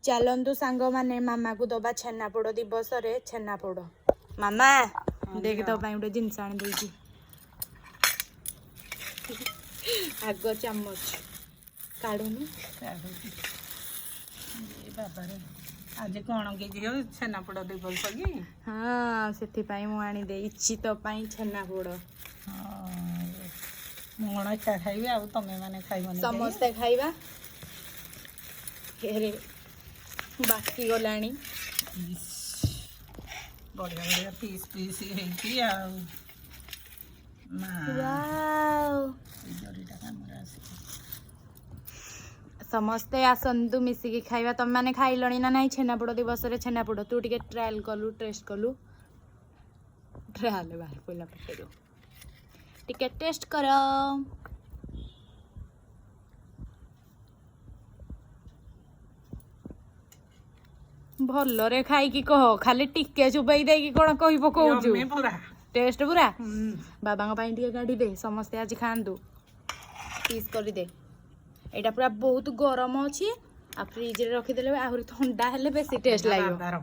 ଚାଲନ୍ତୁ ସାଙ୍ଗମାନେ, ମାମାକୁ ଦବା ଛେନାପୋଡ଼ ଦିବସରେ ଛେନାପୋଡ଼। ମାମା, ଦେଖ, ତୋ ପାଇଁ ଗୋଟେ ଜିନିଷ ଆଣି ଦେଇଛି। ଆଗ ଚାମଚ କାଢୁନୁ। କାଢୁଛି। ଏ ବାବାରେ, ଆଜି କଣ କି ଝିଅ, ଛେନାପୋଡ଼ ଦିବସ କି? ହଁ, ସେଥିପାଇଁ ମୁଁ ଆଣି ଦେଇଛି ତୋ ପାଇଁ ଛେନାପୋଡ଼। ହଁ, ମୁଁ କଣ ଏକା ଖାଇବି ଆଉ ତମେ ମାନେ ଖାଇବନି କେହି? ସମସ୍ତେ ଖାଇବା। ହେରେ, ବାକି ଗଲାଣି। ଇସ୍, ବଢିଆ ବଢିଆ ପିସ୍ ପିସ୍ ହେଇଛି ଆଉ ମା। ୱାଓ! ଏଇ ଜରିଟା କାମରେ ଆସିବ। ସମସ୍ତେ ଆସନ୍ତୁ, ମିଶିକି ଖାଇବା। ତମେ ମାନେ ଖାଇଲଣି ନା ନାଇଁ ଛେନାପୋଡ଼ ଦିବସରେ ଛେନାପୋଡ଼? ତୁ ଟିକେ ଟ୍ରାଏଲ୍ କଲୁ, ଟେଷ୍ଟ କଲୁ। ଟ୍ରାଏଲ୍ ବାହାରି ପଡ଼ିଲା ପାଟିରୁ। ଟିକେ ଟେଷ୍ଟ କର। ଭଲରେ ଖାଇକି କହ। ଖାଲି ଟିକେ ଚୁବେଇ ଦେଇକି କଣ କହି ପକଉଛୁ? ୟମି ପୁରା। ଟେଷ୍ଟ ପୁରା। ହୁଁ। ବାବାଙ୍କ ପାଇଁ ଟିକେ କାଢି ଦେ। ସମସ୍ତେ ଆଜି ଖାଆନ୍ତୁ। ପିସ୍ କରିଦେ। ଏଇଟା ପୁରା ବହୁତ ଗରମ ଅଛି ଆଉ ଫ୍ରିଜରେ ରଖିଦେଲେ ଆହୁରି ଥଣ୍ଡା ହେଲେ ବେଶୀ ଟେଷ୍ଟ ଲାଗିବ। ବାବାର